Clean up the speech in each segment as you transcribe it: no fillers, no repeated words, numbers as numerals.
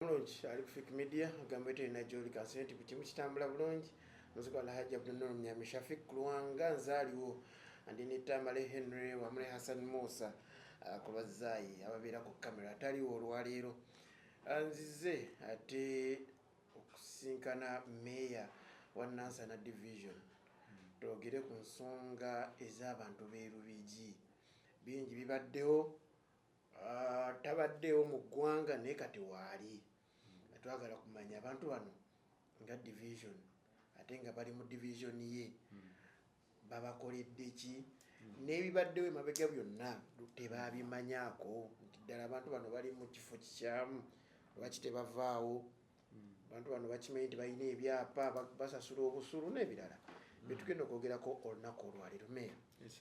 Mulungi ali ku Fik Media, agamba terina gyoli kansi nti buli kimu kitambula bulungi. Muziku Alhaji Abdunur Mnyami Shafik Lwanga nzaaliwo andi ne Tamale Henry wamu ne Hassan Musa ku lwa Zaayi ababeera ku kamera ataliwo olwaleero. Nzize ate okusinkana meeya wa Nansana Division, twogere ku nsonga ez'abantu b'e Lubigi. Bingi bibaddewo. Tabaddewo mu ggwanga naye kati waali. Twagala kumanya abantu bano nga division, ate nga bali mu division ye, babakoledde ki? N'ebibaddewo emabega byonna tebabimanyaako nti ddala abantu bano bali mu kifo kikyamu? Lwaki tebavaawo? Abantu bano bakimanyi nti balina ebyapa, basasula obusulu n'ebirala byetugenda okwogerako olunaku olwaleero. Meeya,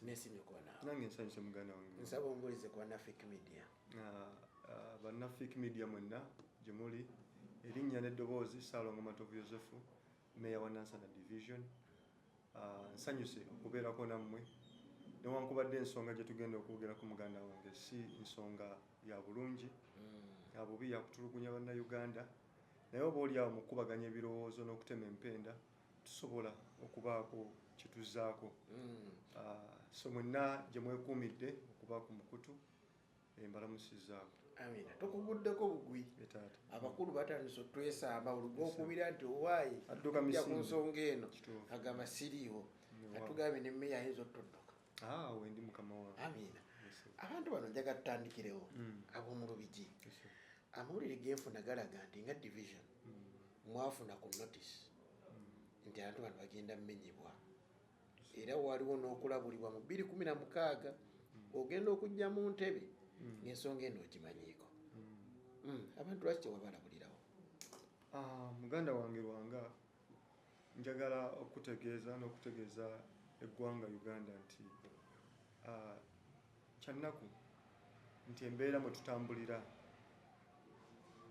nesimye okuba naawe. Nange nsanyuse, muganda wange. Nsaba ombulize ku Bannafik Media. Bannafik Media mwenna gye muli, erinnya n'eddoboozi Saalongo Matovu Yosefu, meeya wa Nansana Division. Nsanyuse okubeerako nammwe newankubadde ensonga gye tugenda okwogerako, muganda wange, si nsonga ya bulungi, ya bubi, yakutulugunya Bannayuganda, naye oba oli awo mu kukubaganya ebirowoozo n'okutema empenda tusobola okubaako kyetuzaako. So mwenna gye mwekuumidde okuba ku mukutu, embalamusizaako. Amina, tukuguddeko bugwi. Etaata. Abakulu batandise otwesamba buli gwokubira nti owaayi Adduka ja ku misinde. nsonga eno, Kituufu. agamba siriiwo. Wow. Atugambye ne meeya ayinza otudduka. Ah, wendi, mukama wange. Amina. Yes, sir. Abantu bano njagala tutandikirewo, ab'omu Lubigi. Yes, sir. Amawulire genfuna galaga nti nga division mwafuna ku notice nti abantu bano bagenda mmenyebwa, era waliwo n'okulabulibwa mu 2016 ogenda okujja mu ntebe ng'ensonga eno ogimanyiiko. Abantu lwaki tewabalabulirawo? Ah, muganda wange Lwanga, njagala okutegeeza n'okutegeeza eggwanga Uganda nti kyannaku nti embeera mwe tutambulira,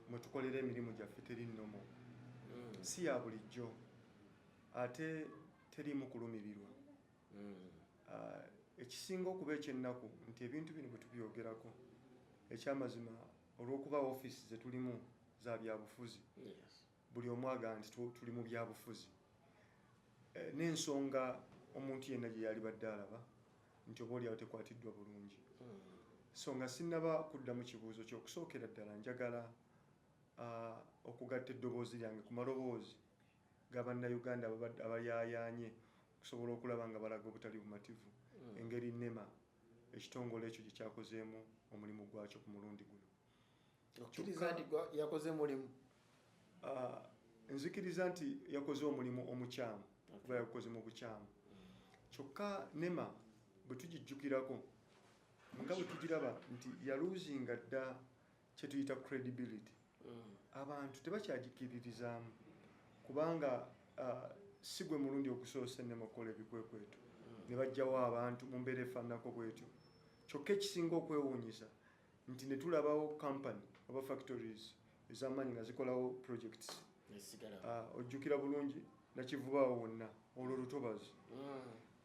mwe tukolera emirimu gyaffe teri nnomo, si ya bulijjo ate teriimu kulumirirwa. Ekisinga okuba ekyennaku nti ebintu bino bwe tubyogerako, ekyamazima olw'okuba ofiisi ze tulimu za byabufuzi, buli omu agamba nti tuli mu byabufuzi. N'ensonga omuntu yenna gye yalibadde alaba nti oba oliawo tekwatiddwa bulungi. So nga sinnaba kuddamu kibuuzo kyokusookera ddala, njagala okugatta eddoboozi lyange ku maloboozi g'abannayuganda abayaayaanye okusobola okulaba nga balaga obutali bumativu engeri NEMA, ekitongole ekyo gye kyakozeemu omulimu gwakyo ku mulundi guno. Okkiriza nti yakoze mulimu? Nzikiriza nti yakoze omulimu omukyamu, kuba yagukoze mu bukyamu. Kyokka NEMA bwe tugijjukirako nga bwe tugiraba nti yaluuzinga dda kyetuyita credibility, abantu tebakyagikiririzaamu, kubanga si gwe mulundi ogusoose NEMA okukola ebikwekweto ne bajjawo abantu mu mbeera efaananako bwetyo. Kyokka ekisinga okwewuunyisa nti ne tulabawo company oba factories ez'amaanyi nga zikolawo projects. Nesigala. Ojjukira bulungi Nakivubaawo wonna olwo lutobazi,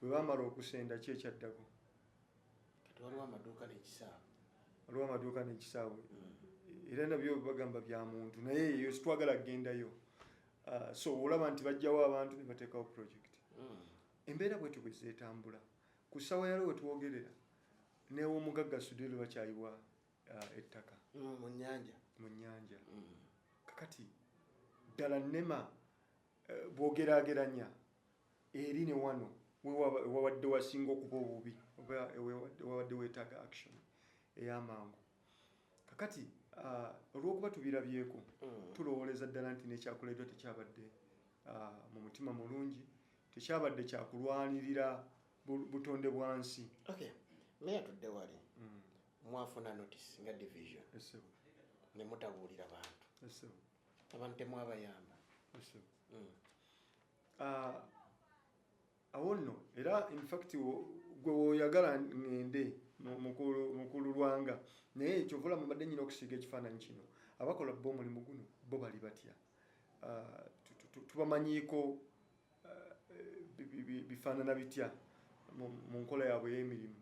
bwe baamala okusenda, ki ekyaddako? Kati waliwo amaduuka n'ekisaawe. Waliwo amaduuka n'ekisaawe, era nabyo bagamba bya muntu, naye eyo sitwagala kugendayo. So olaba nti bajjawo abantu ne bateekawo project. Embeera bwetyo bwe zeetambula ku ssaawa yalo we twogerera, n'ew'omugagga Sudhir bakyayiwa ettaka. Mu nnyanja. Mu nnyanja. Kakati ddala NEMA, bw'ogeraageranya eri ne wano wewawadde wasinga okuba obubi oba wewadde weetaaga action ey'amangu. Kakati olw'okuba tubirabyeko, tulowooleza ddala nti nekyakoleddwa tekyabadde mu mutima mulungi, tekyabadde kyakulwanirira butonde bwa nsi. Okay, meya, tudde wali. Mwafuna notice nga division Essebo. ne mutabuulira bantu. Essebo. Abantu temwabayamba. Essebo. Awo nno era infact gwe woyagala ŋŋende mukulu Lwanga, naye kyova olaba mbadde nyina okusiiga ekifaananyi kino. Abakola bo omulimu guno bo bali batya? Tubamanyiiko bifaanana bitya mu nkola yaabwe ey'emirimu?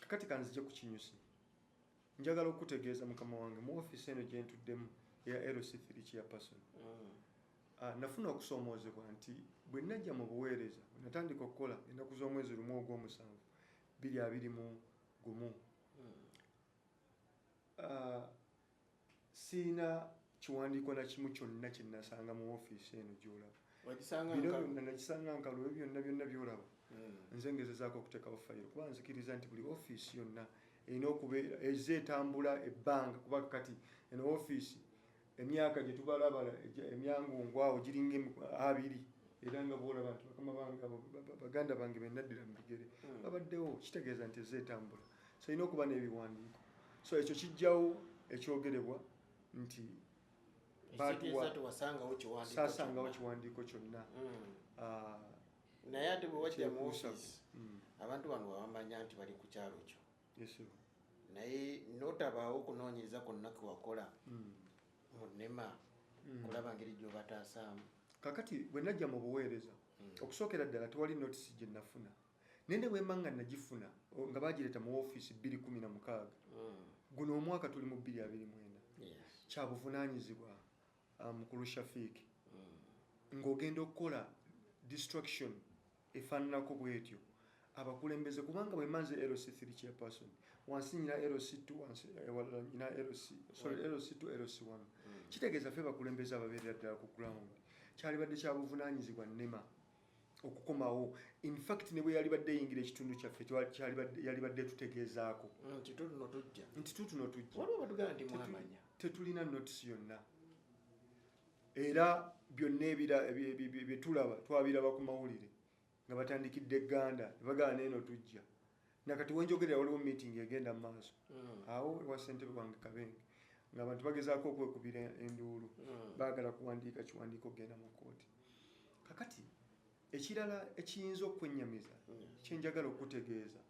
Kakati kanzije ku kinyusi. Njagala okutegeeza, mukama wange, mu ofiisi eno gye ntuddemu eya LC3 chairperson. Nafuna okusoomoozebwa nti bwe najja mu buweereza, bwe natandika okukola ennaku z'omwezi 1 ogw'omusanvu 2021, siina kiwandiiko na kimu kyonna kye nasanga mu ofiisi eno gy'olaba. Wagisanga Bino nkalu? byonna nakisanga nkalu. Ebyo byonna byonna by'olaba, nze ngezezaako okuteekawo fayiro, kuba nzikiriza nti buli ofiisi yonna erina okubeera ezze etambula ebbanga, kuba kati eno ofiisi emyaka gye tubalabala emyangungu awo giringa 20, era nga bwolaba nti bakama bange abo, baganda bange benaddira mu bigere babaddewo, kitegeeza nti ezze etambula, so erina okuba n'ebiwandiiko. So ekyo kijjawo ekyogerebwa nti Ekitegeeza tewasangawo kiwandiiko saasangawo kyonna. Kiwandiiko kyonna. Naye ate bwe wajja mu Kyekuusa. ofiisi, abantu bano wabamanya nti bali ku kyalo kyo, Yes, sir. naye notabaawo okunoonyereza kwonna kwe wakola mu NEMA kulaba ngeri gy'obataasaamu? Kakati bwe najja mu buweereza, okusookera ddala tewali notisi gye nafuna, naye ne bwemba nga nagifuna, nga bagireeta mu ofiisi 2016, guno omwaka tuli mu 2024. Kyabuvunaanyizibwa, mukulu Shafiiki, ng'ogenda okukola destruction efaananako bwetyo abakulembeze, kubanga bwe mba nze LC3 chairperson, wansi nyina LC2, wansi ewalala nyina LC, sorry, LC2, LC1, kitegeeza ffe bakulembeze ababeerera ddala ku ground. Kyalibadde kyabuvunaanyizibwa NEMA okukomawo. In fact, ne bwe yalibadde eyingira ekitundu kyaffe, yalibadde tutegeezaako Nti tutuno tujja. Nti tutuno tujja. Waliwo batugamba nti mwamanya. Tetulina notisi yonna, era byonna ebira bye tulaba twabiraba ku mawulire nga batandikidde egganda ne bagala neeno tujja. Nakati wenjogerera waliwo meeting egenda mu maaso awo ewa ssentebe wange Kabenge, ng'abantu bagezaako okwekubira enduulu, baagala kuwandiika kiwandiiko okugenda mu kkooti. Kakati ekirala ekiyinza okwennyamiza, kyenjagala okutegeeza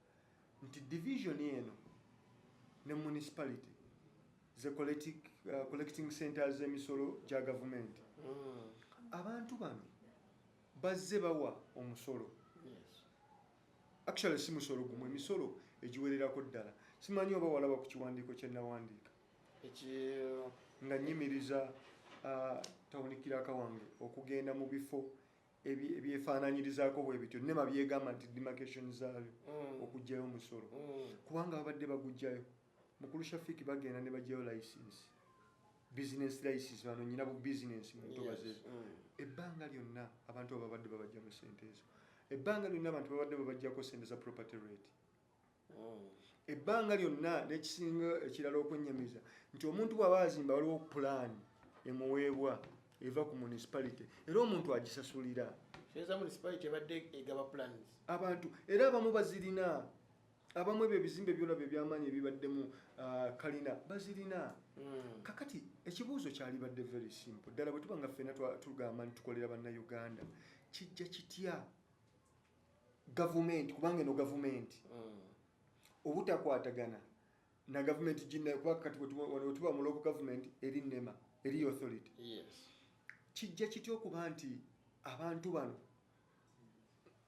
nti division eno ne municipality ze collecting centers z'emisolo gya gavumenti. Abantu bano bazze bawa omusolo. Actually, si musolo gumu, emisolo egiwererako ddala. Simanyi oba walaba ku kiwandiiko kye nawandiika nga nyimiriza town clerk wange okugenda mu bifo ebyefaananyirizaako bwe bityo NEMA byegamba nti demarcation zaabyo, okuggyayo omusolo, kubanga babadde bagugjayo. Mukulu Shafiki, bagenda ne bagyayo license, business license. Bano nyina bu business mu ntobazi ezo. Ebbanga lyonna abantu abo babadde babajjamu sente ezo. Ebbanga lyonna abantu babadde babajjako sente za property rate. Ebbanga lyonna. N'ekisinga ekirala okwennyamiza nti omuntu bw'aba azimba, waliwo pulaani emuweebwa eva ku municipality, era omuntu agisasulira. Kitegeeza municipality ebadde egaba plans? Abantu era abamu bazirina, abamu ebyo ebizimbe byolaba ebyamaanyi ebibaddemu, kalina bazirina. Kakati ekibuuzo kyalibadde very simple ddala: bwe tuba nga ffenna tugamba nti tukolera Bannayuganda, kijja kitya gavumenti, kubanga eno gavumenti, obutakwatagana na gavumenti ginnayo? Kuba kati wano bwe tuba mu local government, eri NEMA, eri authority. Kijja kitya okuba nti abantu bano,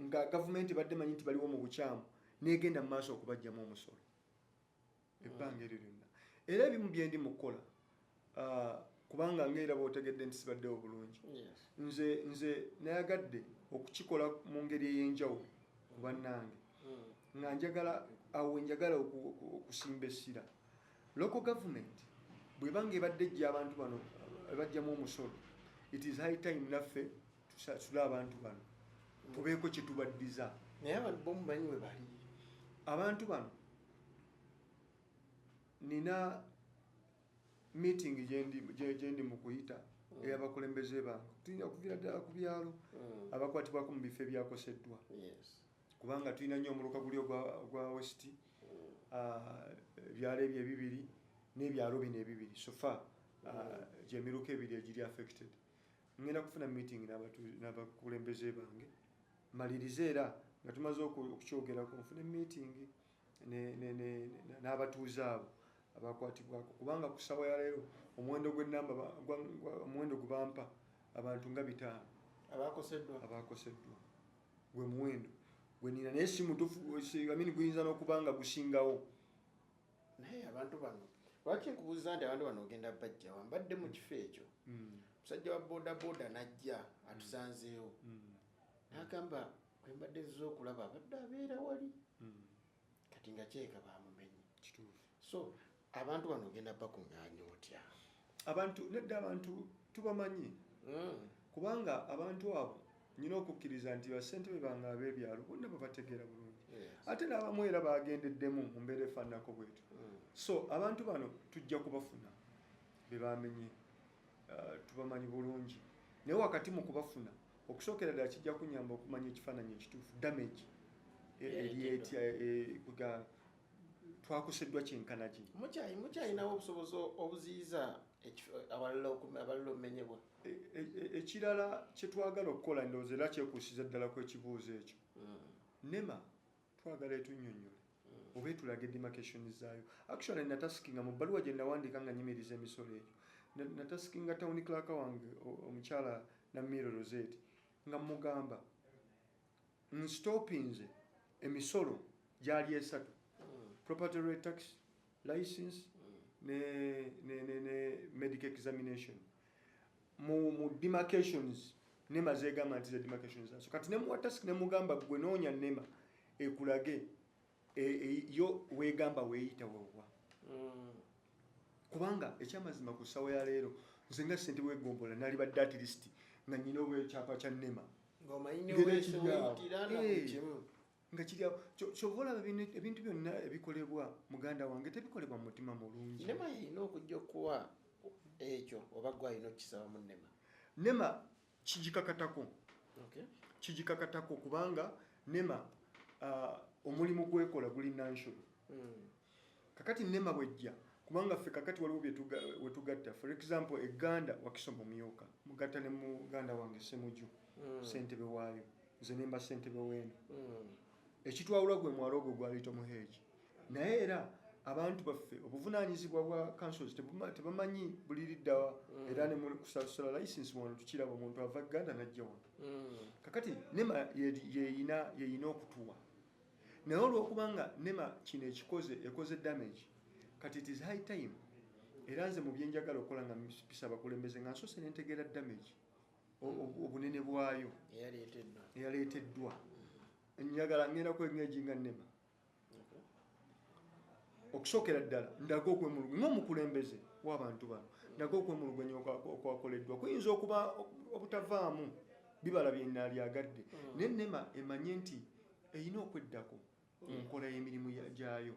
nga gavumenti badde manyi nti baliwo mu bukyamu, negenda mu maaso okubajjamu omusolo ebbanga eryo lyonna? Era ebimu byendi mu kukola, kubanga ngaera bw'otegedde nti sibaddewo bulungi, nze nayagadde okukikola mu ngeri ey'enjawulo ku bannange, nga njagala awo njagala okusimba essira. Local government bwebanga ebadde ejja abantu bano ebajjamu omusolo, it is high time naffe tusasule abantu bano, tubeeko kye tubaddiza. Naye abantu bomumanyi we bali? Abantu bano nina meeting gyendi mu kuyita ey'abakulembeze bange. Tulina okuviira ddala ku byalo abakwatibwako mu bifo ebyakoseddwa, kubanga tulina nnyo omuluka guli ogwa west, ebyalo ebyo ebibiri n'ebyalo bino ebibiri. So far, gyemiruka ebiri egiri affected. Ngenda kufuna meeting n'abakulembeze bange, malirize era nga tumaze okukyogerako, nfune meeting n'abatuuze abo abakwatibwako, kubanga ku ssaawa ya leero omuwendo gw'ennamba omuwendo gwe bampa abantu nga 500. Abakoseddwa? Abakoseddwa gwe muwendo gwe nina, naye si mutuufu, I mean, guyinza n'okuba nga gusingawo. Naye abantu bano Lwaki nkubuuza nti abantu bano ogenda bajjawa? Mbadde mu kifo ekyo, musajja wa boda boda najja atusanzeewo, n'agamba gwe mbadde nziza okulaba abadde abeera wali, kati nga kyeka bamumenye. Kituufu. So abantu bano ogenda bakuŋŋaanya otya? Abantu nedda, abantu tubamanyi, kubanga abantu abo nyina okukkiriza nti basentebe bange ab'ebyalo bonna babategeera bulungi, ate n'abamu era bagendeddemu mu mbeera efaananako bwetyo. So abantu bano tujja kubafuna be bamenye, tubamanyi bulungi, naye wakati mu kubafuna, okusookera ddala kijja kunyamba okumanya ekifaananyi ekituufu, damage eri etya, twakoseddwa kyenkana ki. Mukyalinawo obusobozi obuziyiza awalala abalala omumenyebwa? Ekirala kyetwagala okukola, ndowooza era kyekuusiza ddala ku ekibuuzo ekyo, NEMA twagala etunnyonnyole oba etulage demarcation zaayo. Actually nataskinga mu bbaluwa gye nawandiika nga nyimiriza emisolo egyo, nataskinga town clerk wange omukyala Namiro Rosette, nga mugamba nstopinze emisolo gyali esatu: property rate tax, license ne medical examination. Mu demarcations NEMA zegamba nti ze demarcations zazo. Kati nemuwa task, nemugamba gwe noonya NEMA ekulage yo wegamba weeyita wewa, kubanga ekyamazima ku ssaawa ya leero nze nga ssentebe w'eggombolola nalibadde at least nga nyina obwekyapa kya NEMA ng'omanyi Ngeri newese ekiri awo. weyitira na buli kimu. Nga kiri awo. Kyova olaba ebintu byonna ebikolebwa, muganda wange, tebikolebwa mu mutima mulungi. NEMA yeyina okujja okuwa ekyo oba gwe alina okukisaba mu NEMA? NEMA kigikakatako. Kigikakatako kubanga NEMA omulimu gwekola guli national. Kakati NEMA bwejja, kubanga ffe kakati waliwo wetugatta, for example eganda Wakiso Mumyuka mugatta ne muganda wange Semuju, sentebe waayo, nze nemba sentebe weeno. Ekitwawula gwe mwalo ogwo gwali Tomuheegi, naye era abantu baffe obuvunanyizibwa bwa councils tebamanyi buliriddawa. Era ne mu kusasula license wano tukiraba, omuntu ava Ganda najja wano. Kakati NEMA yeyina okutuwa, naye olwokubanga NEMA kino ekikoze ekoze damage, kati it is high time. Era nze mu byenjagala okukola nga mpisa abakulembeze, nga nsoose nentegeera damage obunene bwayo eyaleeteddwa. Eyaleeteddwa. Njagala ngenda kwengeginga NEMA. Okusookera ddala ndaga okwemulugunya ng'omukulembeze w'abantu bano, ndaga okwemulugunya okwakoleddwa kuyinza okuba obutavaamu bibala byenaalyagadde, naye NEMA emanye nti erina okweddako mu nkola y'emirimu gyayo.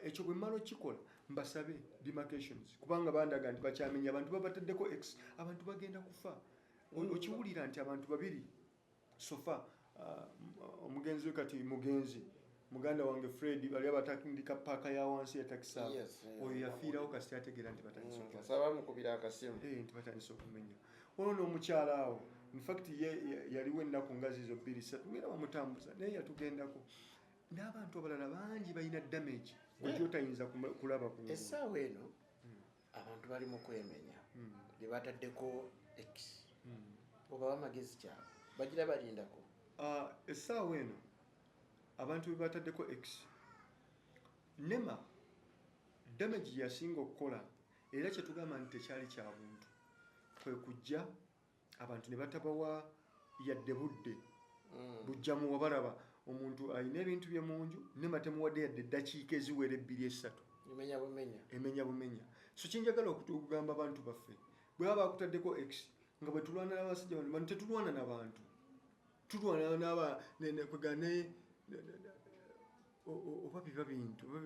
Ekyo bwe mmala okukikola, mbasabe demarcations, kubanga bandaga nti bakyamenya, abantu babataddeko x, abantu bagenda kufa. Okiwulira nti abantu babiri so far, omugenzi we kati mugenzi muganda wange Fred, bali abatandika paaka ya wansi ya takisi abo, oyo yafiirawo kasita ategeera nti batandise Kasaba mukubira akasimu. Nti batandise okumenya. Waliwo n'omukyala awo, infact ye yaliwo ennaku nga zizo bbiri ssatu ngera bamutambuza, naye yatugendako, n'abantu abalala bangi balina damage gwe gyotayinza kulaba ku ngulu. Essaawa eno abantu bali mu kwemenya bye bataddeko x, obawa amagezi kyabwe bagira balindako? Essaawa eno abantu be bataddeko x, NEMA damage gye yasinga okukola, era kyetugamba nti tekyali kya buntu, kwe kujja abantu ne batabawa yadde budde bujjamu. Wabalaba omuntu alina ebintu bye mu nju, NEMA temuwadde yadde eddakiika eziwera ebbiri esatu. Emenya bumenya. Emenya bumenya. So kyenjagala okugamba abantu baffe, bwe baba bakutaddeko x, nga bwe tulwana n'abasajja bano, bano tetulwana n'abantu, tulwana n'aba kwega oba biba bintu oba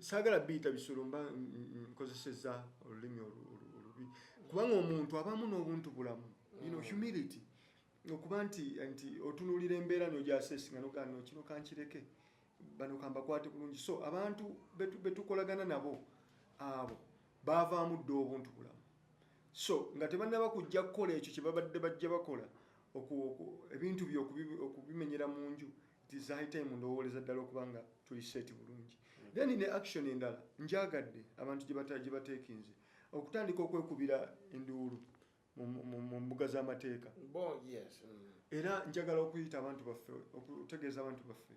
saagala biyita bisolo, mba nkozesezza olulimi olubi, kubanga omuntu abamu n'obuntu bulamu, humility, okuba nti otunuulira embeera n'ogyasesinga nogaa no kino kankireke, bano kambakwate bulungi. So abantu betukolagana nabo abo bavaamu dda obuntu bulamu, so nga tebannaba kujja kukola ekyo kye babadde bajja bakola, ebintu bye okubimenyera mu nju, it is high time ndowooleza ddala okuba nga tuli set bulungi. Then ne action endala njagadde abantu gye bateekinze okutandika okwekubira enduulu mu mbuga z'amateeka. Bo, yes. Era njagala okuyita abantu baffe, okutegeeza abantu baffe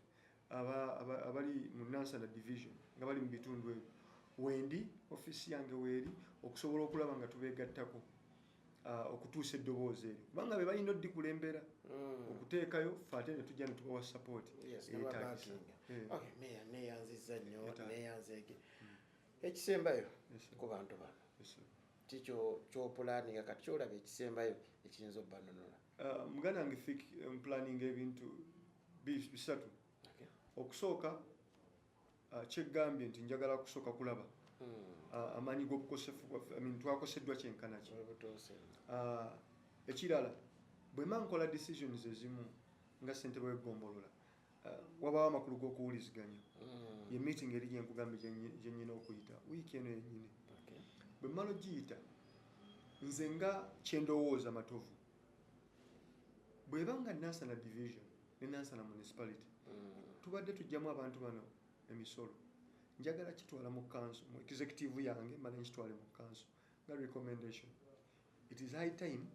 abali mu Nansana Division nga bali mu bitundu ebyo. Wendi ofiisi yange weeri okusobola okulaba nga tubeegattako okutuusa eddoboozi eryo, kubanga be balina oddikulembera okuteekayo, ffe ate ne tujja ne tubawa support eyeetaagisa. Okay, meya, neeyanzizza nnyo, neeyanzeege. Ekisembayo ku bantu bano, kikyo kyopulaninga kati, kyolaba ekisembayo ekiyinza obbanunula? Muganda wange Fik, mpulaninga ebintu bisatu. Okusooka, kyeggambye nti njagala kusooka kulaba amaanyi g'obukosefu bwaffe, I mean, twakoseddwa kyenkana ki. Ekirala, bwe mba nkola decisions ezimu nga ssentebe w'eggombolola, wabaawo amakulu g'okuwuliziganya. Ye meeting eri gyenkugambye gye nnyina okuyita wiiki eno yennyini. Bwe mmala ogiyita, nze nga kyendowooza Matovu, bw'eba nga Nansana Division ne Nansana Municipality tubadde tujjamu abantu bano emisolo, njagala kitwala mu council, mu executive yange, mala nkitwale mu council nga recommendation. It is high time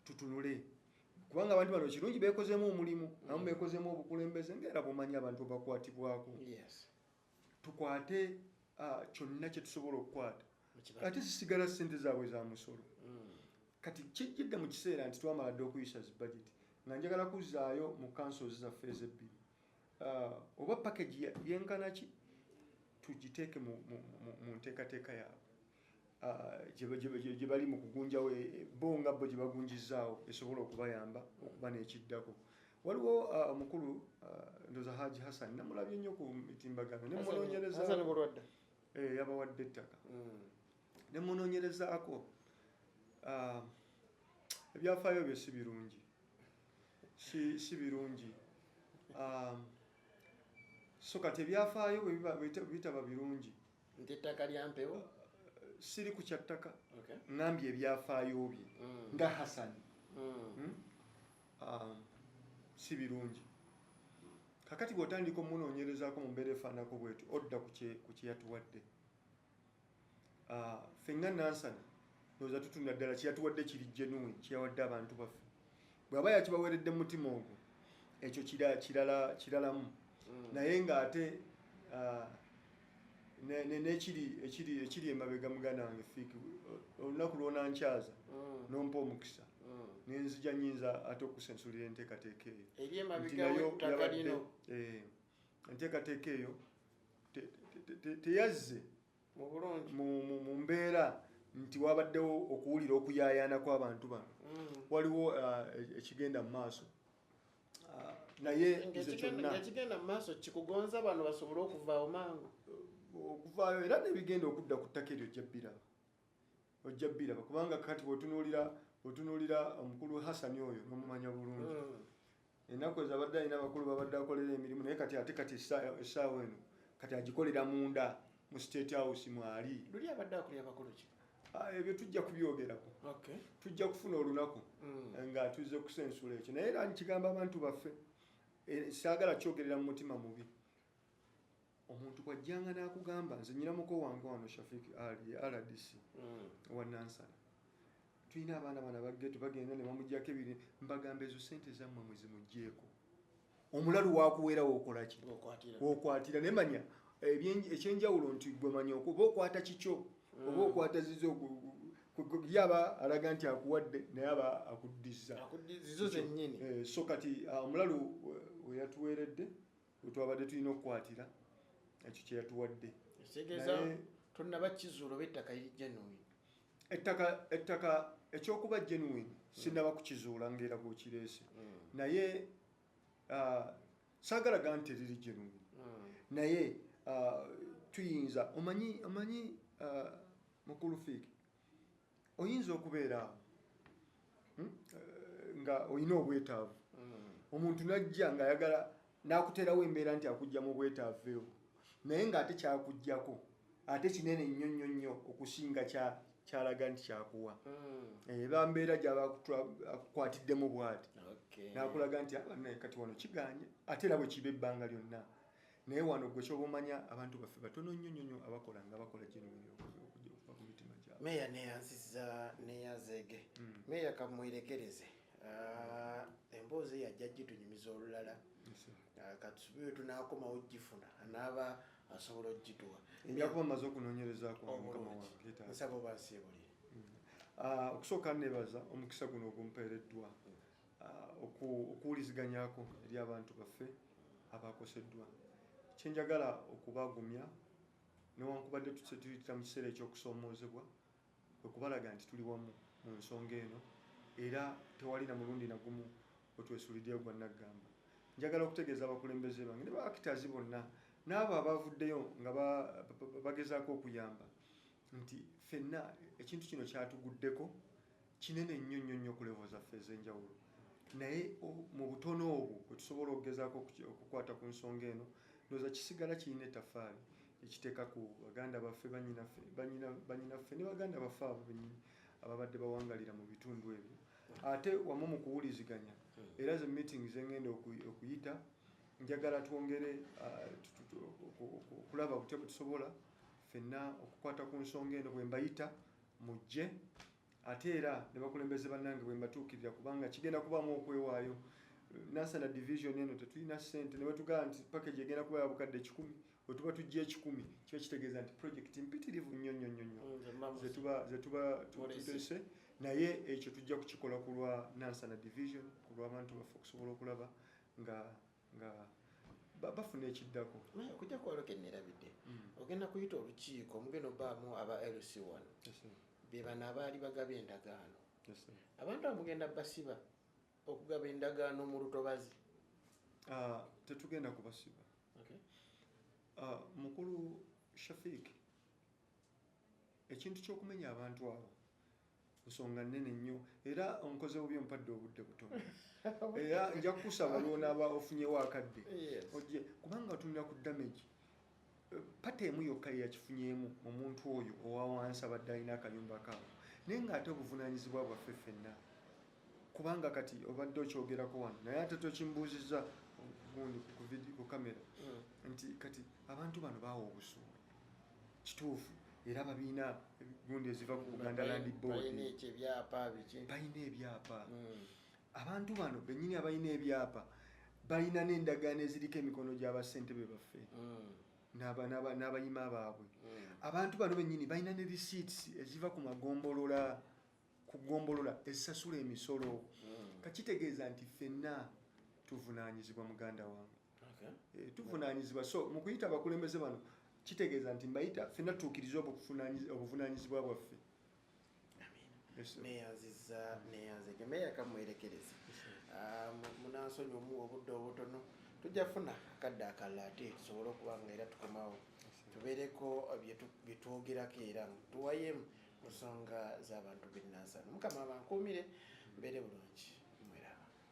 tutunule, kubanga abantu bano kirungi beekozeemu omulimu, abamu beekozeemu obukulembeze, ngaera bwomanyi abantu bakwatibwako. Tukwate kyonna kye tusobola okukwata, ate zisigala ssente zaabwe za musolo. Kati kijjidde mu kiseera nti twamala dde okuyisa zi budget, nga njagala kuzzaayo mu councils zaffe ezebbiri, oba package yenkana ki, tugiteeke mu nteekateeka yaabwe gye bali mu kugunjawo, bo nga bo gye bagunjizaawo, esobola okubayamba okuba n'ekiddako. Waliwo omukulu, ndoza Haji Hassan, namulabye nnyo ku mitimbagano ne munoonyereza. Hassan Bulwadda. Yabawadde ettaka. Ne munoonyerezaako, ebyafaayo bye si birungi, si birungi. So kati ebyafaayo bwe bitaba birungi, nti ettaka lya mpewo. Siri ku kyattaka. Ŋŋambye ebyafaayo bye nga Hassan. Si birungi. Kakati bw'otandika omunoonyerezaako mu mbeera efaanako bweti, odda ku kye yatuwadde. Ffe nga Nansana ndowooza tutunula ddala kyeyatuwadde kiri genuine, kyeyawadde abantu baffe. Bw'aba yakibaweeredde mu mutima ogwo, ekyo kirala kiralamu. Naye ng'ate n'ekiri ekiri emabega, muganda wange Fiiki, olunaku lwonankyaza nompa omukisa nenzija, nyinza ate okusensulira enteekateeka eyo. Eri nti emabega nayo w'ettaka yabadde lino. Enteekateeka eyo teyazze mu bulungi, mu mbeera nti wabaddewo okuwulira okuyaayaana kw'abantu bano. Waliwo ekigenda mu maaso. Naye nze kyonna ng'ekigenda mu maaso kikugonza bano basobole okuvaawo mangu. Okuvaayo, era nebigenda okudda ku ttaka eryo ojja bbiraba, ojja bbiraba, kubanga kati bw'otunuulira omukulu Hasani oyo n'omumanya bulungi. Ennaku ezo abadde alina abakulu babadde akolera emirimu, naye kati ate kati essaawa eno kati agikolera munda mu State House mwali. Luli abadde akulira bakulu ki? Ebyo tujja kubyogerako. Tujja kufuna olunaku nga tuzze kusensula ekyo. Naye era nkigamba abantu baffe, saagala kyogerera mu mutima mubi. Omuntu bw'ajjanga n'akugamba, nze nyina muko wange wano Shafik Ali RDC wa Nansana, tulina abaana bano abaggeto bagenda ne bamugyako ebiri, mbagamba ezo sente zammwe mwezimugyeko. Omulalu wakuweera wookola ki? Okwatira. Wokwatira. Naye manya ekyenjawulo nti gwe manya oba okwata kikyo oba okwata zizo. Ye aba alaga nti akuwadde, naye aba akuddizza. Zizo zennyini. So kati omulalu we yatuweeredde we twabadde tulina okukwatira ekyo kye yatuwadde. Ekitegeeza Naye tonnaba kizuula oba ettaka liri genuine. Ettaka ekyokuba genuine sinnaba kukizuula ngaera bw'okireese, naye saagala ga nti teriri genuine. Naye tuyinza omanyi, mukulu Fiiki, oyinza okubeera awo, nga olina obwetaavu, omuntu najja ng'ayagala n'akuteerawo embeera nti akujja mu bwetaavu obwo, naye ng'ate kyakugjako ate kinene nnyo nnyo nnyo okusinga kyalaga nti kyakuwa. Eba mbeera gy'aba akukwatiddemu bw'ati n'akulaga nti, "Ah, naye kati wano kiganye." Ate era bwe kiba ebbanga lyonna, naye wano gwe kyoba omanya abantu baffe batono nnyo nnyo nnyo abakola nga bakola genuine okuva ku mitima gyabwe. Meya, neyanziza, neyanzeege. Meya, kamwerekereze. Emboozi eyo ajja gitunyumiza olulala. Katusubire tunaakomawo gifuna anaaba Asobola okugituwa. Nja kuba mmaze okunoonyerezaako, mukama Obulungi. wange taata. Nsaba obansiibulire. Okusooka nebaza omukisa guno ogumpeereddwa okuwuliziganyako eri abantu baffe abakoseddwa. Kyenjagala okubagumya, newankubadde tuyitira mu kiseera ekyokusoomoozebwa, kwe kubalaga nti tuli wamu mu nsonga eno, era tewali na mulundi na gumu wetwesuliddeyo gwa naggamba. Njagala okutegeeza abakulembeze bange ne ba actors bonna n'abo abavuddeyo nga bagezaako okuyamba nti ffenna ekintu kino kyatuguddeko kinene nnyo nnyo nnyo ku level zaffe ez'enjawulo, naye mu butono obwo bwe tusobola okugezaako okukwata ku nsonga eno, ndowooza kisigala kirina ettaffaali ekiteeka ku baganda baffe, bannyinaffe ne baganda baffe abo bennyini ababadde bawangalira mu bitundu ebyo. Ate wamu mu kuwuliziganya, era ze meeting zengenda okuyita, njagala twongere okulaba butya bwe tusobola ffenna okukwata ku nsonga eno. Bwe mbayita mujje, ate era ne bakulembeze bannange bwe mbatuukirira, kubanga kigenda kubaamu okwewaayo. Nansana Division eno tetulina ssente, ne bwetugamba nti package egenda kuba ya 100,000, bwe tuba tujja 100, kiba kitegeeza nti project mpitirivu nnyo nnyo nnyo nnyo zetuba Mulese. tutese, naye ekyo tujja kukikola ku lwa Nansana Division, ku lw'abantu baffe, okusobola okulaba nga bafuna ekiddako. Okujja kwalo kenerabidde, ogenda kuyita olukiiko omugenda obbaamu aba LC1, be bano abaali bagaba endagaano. Abantu abo mugenda basiba okugaba endagaano mu lutobazi? Ah, tetugenda kubasiba. Mukulu Shafik, ekintu ky'okumenya abantu abo nsonga nnene nnyo, era onkoze bubi ompadde obudde butono, era nja kukusaba lwonaaba ofunyewo akadde ojje, kubanga otunula ku damage pata emu yokka yeyakifunyeemu, omuntu oyo owa wansi abadde alina akayumba kaawo, naye ng'ate obuvunaanyizibwa bwaffe ffenna, kubanga kati obadde okyogerako wano, naye ate tokimbuuzizza gundi ku kamera nti kati abantu bano baawa obusuulu, kituufu, era babiina gundi eziva ku Buganda Land Board. Balina ekyo ebyapa biki. Balina ebyapa. Abantu bano bennyini abalina ebyapa balina n'endagaano eziriko emikono gy'abassentebe baffe n'abayima baabwe. Abantu bano bennyini balina ne receipts eziva ku magombolola, ku gombolola ezisasula emisolo. Kakitegeeza nti ffenna tuvunaanyizibwa, muganda wange. Tuvunaanyizibwa. So mu kuyita abakulembeze bano, kitegeeza nti mbayita ffenna tutuukirize obuvunaanyizibwa bwaffe. Yes, sir. Neyanziza, neyanzege meya kamwerekereza. Munansonyi omuwa obudde obutono, tujja funa akadde akalala ate tusobole okuba nga era tukomawo, tubeereko byetwogerako era tuwayemu ku nsonga z'abantu b'enansana. Mukama abankuumire, mbeere bulungi.